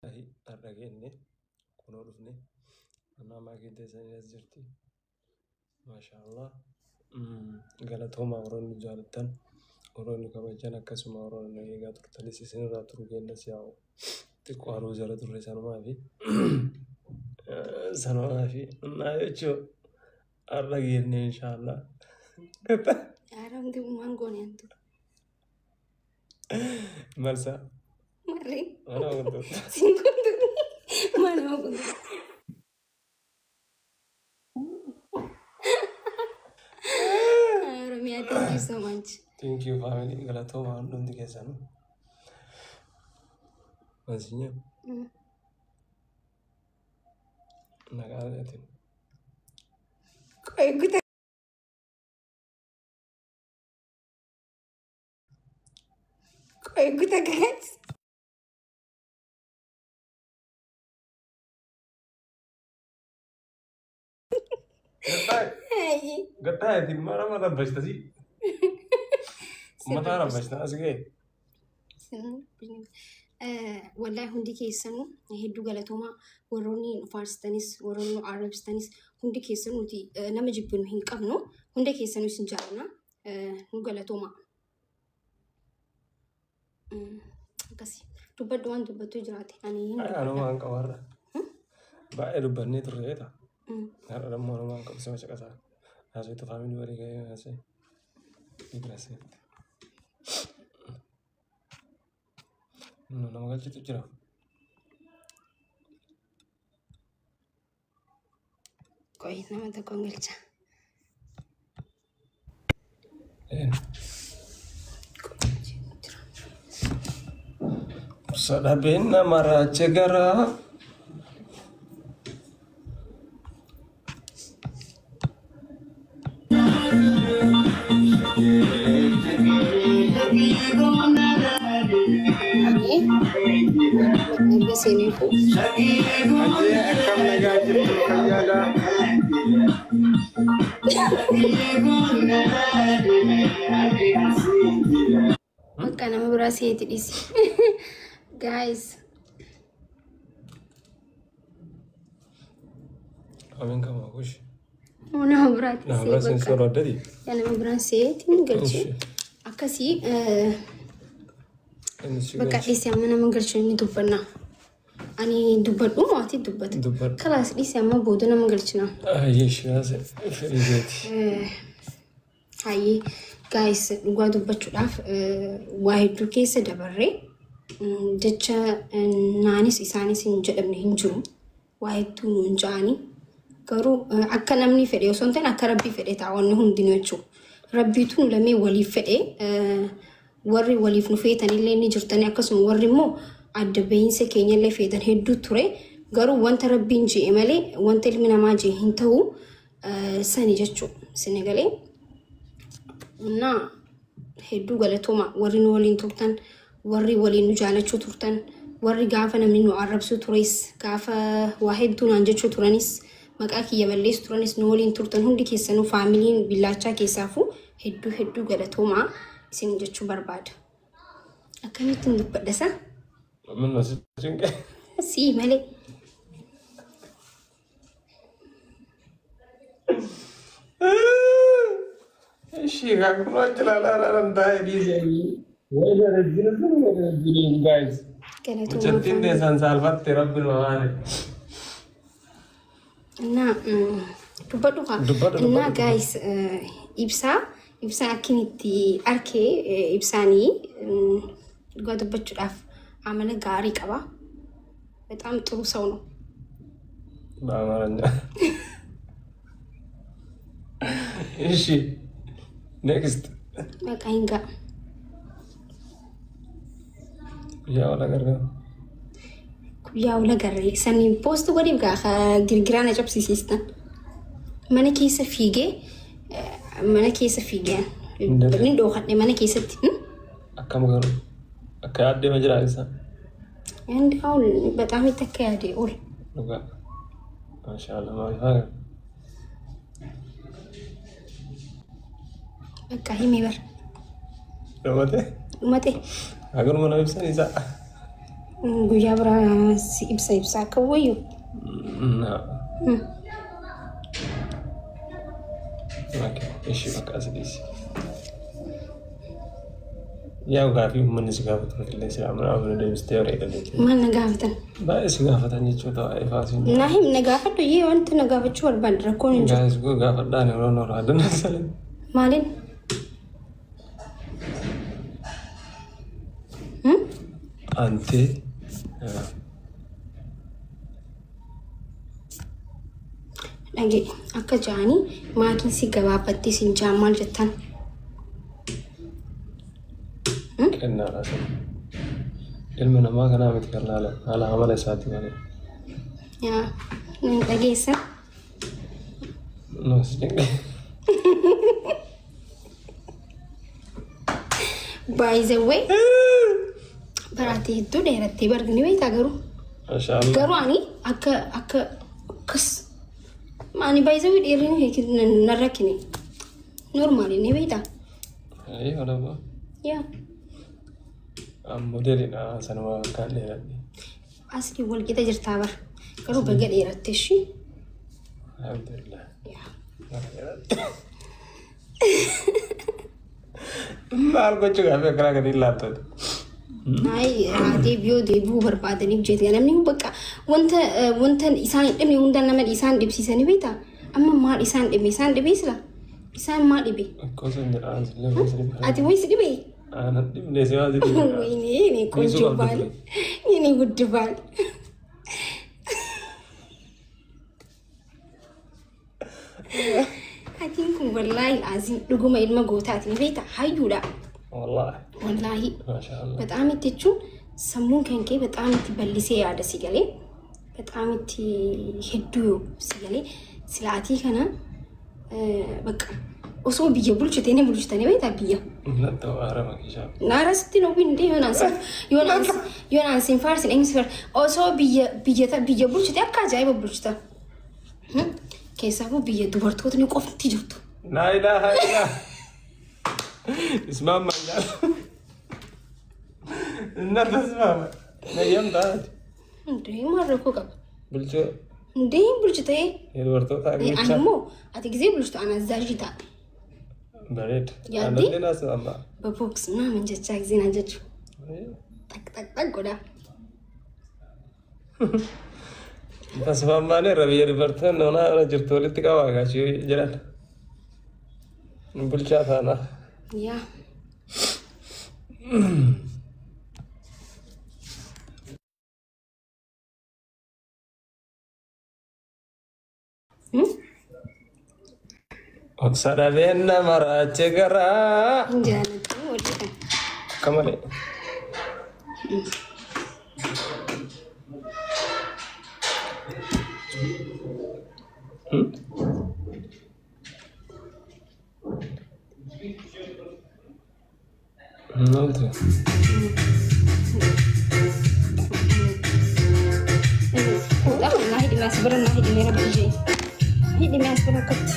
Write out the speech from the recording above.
Har'a geenne kunoo dhufne annaa maakiin teessanii as jirti. Maashaallah. Galatoomaa warroonni nu jaalattan, warroonni kabajan, akkasuma warroonni nu eegaa turtanis isinirraa turu keenyas yaa'u xiqqoo haruu jala turre sanumaa fi naa jechuun har'a geenne inshaallah. Haramti uumaan goone antu. Marsaa. Marree. Mana kuntu. Siin kuntu. Mana kuntu. Oromiyaa, thank you so much. Thank you, family, galatoomaa hundumti keessanuu. Mansinya. Nagaa argatin. Qoy guta. Qoy guta guys. Ayyi. Gattaayetiin mara mara rabbashtasi. Mataa rabbashta as ga'e. Wallahi hundi keessanuu hedduu galatoomaa. Warroonni nu faarsitanis, warroonni nu arrabsitanis, hundi keessanuu nuti nama jibbinu hin qabnu, hunda keessanuu isin jaallanna, nu galatoomaa. Akkasi dubbadhu, waan dubbattuu jiraate ani hin dubbadha. Anumaan qaba har'a. Baay'ee dubbannee turre ta'a. Har'a dammoo anumaan qabu sima caqasaa. Haasawaitu family walii gahee haasa'e. Ibraseetti. Nama galchitu jira. Qoy, nama tokkoon galcha. Jira. Sadhabeen nama raache garaa. Erga seeneefu. Ajee, akkam nagaa jirtu, fayyaadha? Bakka nama biraa seeti dhisi. Guys. Amiin kama kush. Nama biraatti Nama see biraa seensi bakka. barbaaddeeti. Yaa, nama biraan seeti ni galche. Akkasii Inni si bakka galche. dhiisi, amma nama galchu inni dubbanna. Ani dubbadhu moo ati dubbata? Dubbadhu. Kalaas dhiisi, amma booda nama galchina. Ayyee, shiyaase fedhii keeti. Hayyee guys, dhugaa dubbachuudhaaf waa hedduu keessa dabarree jecha naanis isaanis hin jedhamne hin jiru. Waa hedduu nuun ja'anii. Garuu akka namni fedhe osoo hin ta'in akka rabbii fedhe ta'a wanni hundinuu jechuudha. Rabbiitu nu lamee waliif fedhe, warri waliif nu feetanillee ni jirtanii, akkasuma warri immoo adda bahiinsa keenyallee feetan hedduu ture. Garuu wanta rabbiin je'e malee wanta ilmi namaa je'e hin ta'u sani jechuudha. Sini galee. እና hedduu galatooma warri nu waliin turtan, warri waliin nu jaalachuu turtan, warri gaafa namni nu arrabsuu tures, gaafa waa hedduu naan jechuu turanis, maqaa kiyya balleessu turanis nu waliin turtan, hundi keessanuu faamiliin billaachaa keessaafuu hedduu hedduu galatoomaa isin jechuu barbaada. Akkamittiin dubbadha isa? Min si cinqe. Sii malee. Ishii kakunoo jilaalaa taa'ee dhiisee. Guys. Galatoomaa Mucattiin family. teessan saalfatte, rabbi nu maale. እና dubbadhu kaa. Dubbadhu, እና dubbadhu. Guys, ibsaa ibsaa akkin itti arkee ibsaanii dhugaa dubbachuudhaaf amala gaarii qaba. በጣም ጥሩ ሰው ነው። በአማርኛ እሺ next. በቃ ይንጋ። ያው ነገር ነው። Guyyaa wal agarree saniin post godhiif gaa girgiraa na cabsisiistan. Mana keessa fiigee, mana keessa fiigee ni dhookadhe mana keessatti. Akkam garuu akka yaaddee ma jira isaa? Inni በጣም itti akka yaade ol. Dhugaa. Maashaallah, maaliif haa Bakka himee bar. Dhumate? Dhumate. Hagaruma nama ibsan isaa. Guyyaa biraa si ibsa ibsa akka wayyu. Na. Okay, ishii bakka as dhiisi. Yaa gaafii uummanni si gaafatu illee si amana amana deebistee bareeda jechuudha. Maal na gaafatan? Baay'ee si gaafatan jechuudha waa'ee faasiin. Na him na gaafadhu yee wanti na gaafachuu barbaadu rakkoon hin jiru. Gaafis gaafadhaan yeroo noraa dandasalee. Maaliin? Antee. Dhage akka ja'anii maakiin si gabaabbattee siin ja'an maal jettan? Kennaadha sana. Ilmi namaa kanaa miti kan laalan haala amala isaati malee. Yaa hin dhageessan. Nuus dinqe. By the way, baraatee hedduu dheerattee bargni beektaa garuu. Mashaallah. Garuu ani akka akka akkas ani by the way dheerinni kee nan rakkine. Normaali ni beektaa? Ayi olama. Yaa Modeelidha sanuma kan dheeradhe. Asli wal qixa jirtaa bara. Garuu baga dheeratte ishii. Alhamdulillah. Yaa. Maal gochuu gaaffii akkanaa gadi hin laattoti. Ay, deebi'uu deebi'uu barbaadaniif jeeti. Namni bakka wanta wanta isaan hin dhibne hunda nama isaan dhibsiisanii beektaa? Amma maal isaan dhibe? Isaan dhibee sila? Isaan maal dhibe? Akkoosa hin jedhaan sillee gosa dhibbe. Ati wayi si dhibee? Ana dhibne si waa si dhibne. Wayne የኔ ቆንጆ ባል የኔ ውድ ባል Atiin kun wallaahi aziin dhuguma ilma gootaati ni beektaa? Hayyuudha. Wallaahi. Wallaahi. Maashaallah. በጣም itti jechuun sammuun kan kee በጣም itti bal'isee yaada si galee በጣም itti hedduu si galee silaatii kana bakka osoo biyya bulchite ni bulchitanii beektaa biyya. Natti haara makishaa. Naara sitti nu binde yoon ansin faarsin eenyu si faarsin osoo biyya biyya biyya bulchite akka ajaa'iba bulchita. Keessaafuu biyya dubartootni qofti jirtu. Laa ilaaha illaa. Ismaan maal jedha? Innata ismaama. Nayyam taate. Hundee maal rakkoo qaba? Bulchoo Hundee hin bulchitee. dubartoota Ani agarsiisa. immoo ati gisee bulchitu ana azaajii ta'a. Bareeda. Yaaddi? Aannan asmaama. በቦክስ ምናምን ጀቻ ጊዜ ናጀቹ ጠቅ ጠቅ ጠቅ ጎዳ Tasfaammaan irra biyya dubartoonni onaa jirtu walitti qabaa gaachii jedhan. Bulchaa taana. ያ Obsa dhabeen nama raache garaa. እንጀራነት ወደቀ Akka malee. Maaltu? ና ሂድ ሚያስብር ና ሂድ ሚረብ ሂድ ሚያስብር ከት